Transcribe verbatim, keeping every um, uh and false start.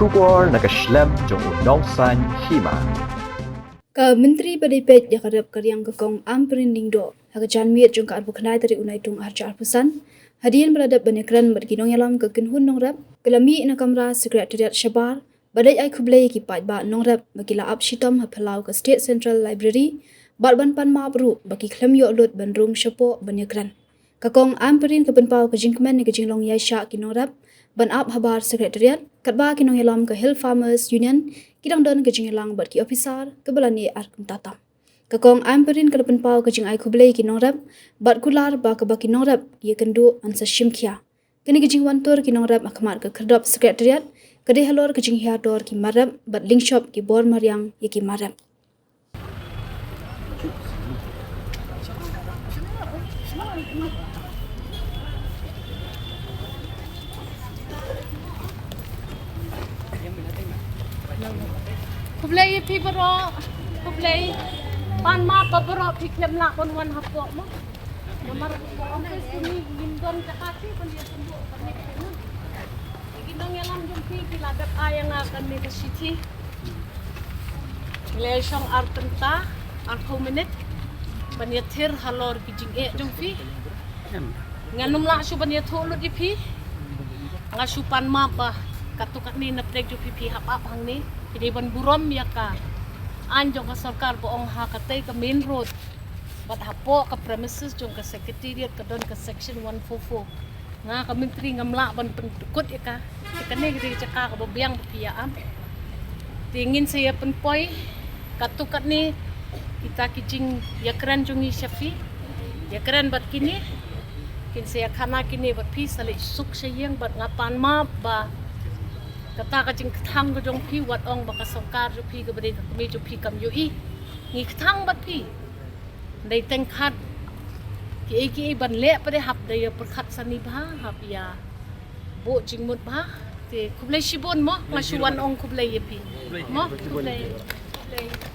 Khubor na ka shlem jong u nongsaiñ hima. Ka Myntri ba dei peit ïa ka rep ka riang ka Kong Ampareen Lyngdoh ha ka janmiet jong ka arphew khyndai tarik u Naitung arhajar arphew san, hadien ba la dep ban ïakren bad ki nongïalam ka kynhun nongrep, ka la mih na kamra Secretariat shabar bad ai khublei ïa ki paidbah nongrep ba ki la ap shitom ha phyllaw ka State Central Library bad ban pan map ruh ba ki khlem ïoh lut ban rung shapoh ban ïakren. Ka Kong Ampareen ka pynpaw ka jingkmen ïa ka jinglong ïaishah ki nongrep ban ap habar Secretariat, katba ki nongïalam ka Hill Farmers Union ki dang don ka jingïalang bad ki ophisar kaba la neh ar kynta tam. Ka Kong Ampareen ka la pynpaw ka jingai khublei ïa ki nongrep bad kular ba kaba ki nongrep ki ïakynduh yn sa shim khia. Kane ka jingwan tur ki nongrep ha khmat ka khyrdop Secretariat ka dei halor ka jinghiar dor ki mar rep bad lyngshop ki bor mariang ïa ki mar rep. Khublei ïa phi baroh, khublei. Pan map ba baroh phi khlem lah ban wan hapoh mo. Namar ba office jong ngi ngim don jaka phi ban ïakynduh ban ïakynduh. Ki nongïalam jong phi ki la dep ai ïa nga kane ka shithi. Ngi la shong ar kynta, arphew minit ban ïathir halor ki jingeh jong phi. Ngan ym lah shuh ban ïathuh lut ïa phi. Nga shu pan map ba katto katne na pdeng jong phi phi hap ap hangne. Phi dei ban burom ïa ka aiñ jong ka sorkar ba ong ha katei ka main road bad hapoh ka premises jong ka Secretariat ka don ka section one four four. Nga ka Myntri ngam lah ban pynkut ïa ka. Te kane ka dei ka jaka kaba biang ba phi ïa ap. Te ngin sa ïa pynpoi katto katne kita ki jingïakren jong ngi sha phi. Ïakren bad kine, kin sa ïakhana kine bad phi sa leit suk sha ïing bad nga pan map ba kata ka jingkthang ka jong phi wat ong ba ka sorkar jong phi kaba dei ka kmie jong phi kam ïohi. Ngi kthang bad phi. Dei teng khat kiei kiei ban leh pat de hap dei ïa pyrkhat sani bha, hap ïa buh jingmut bha. Te khublei shibun mo, nga shu wan ong khublei ïa phi. Mo, khublei. Khublei.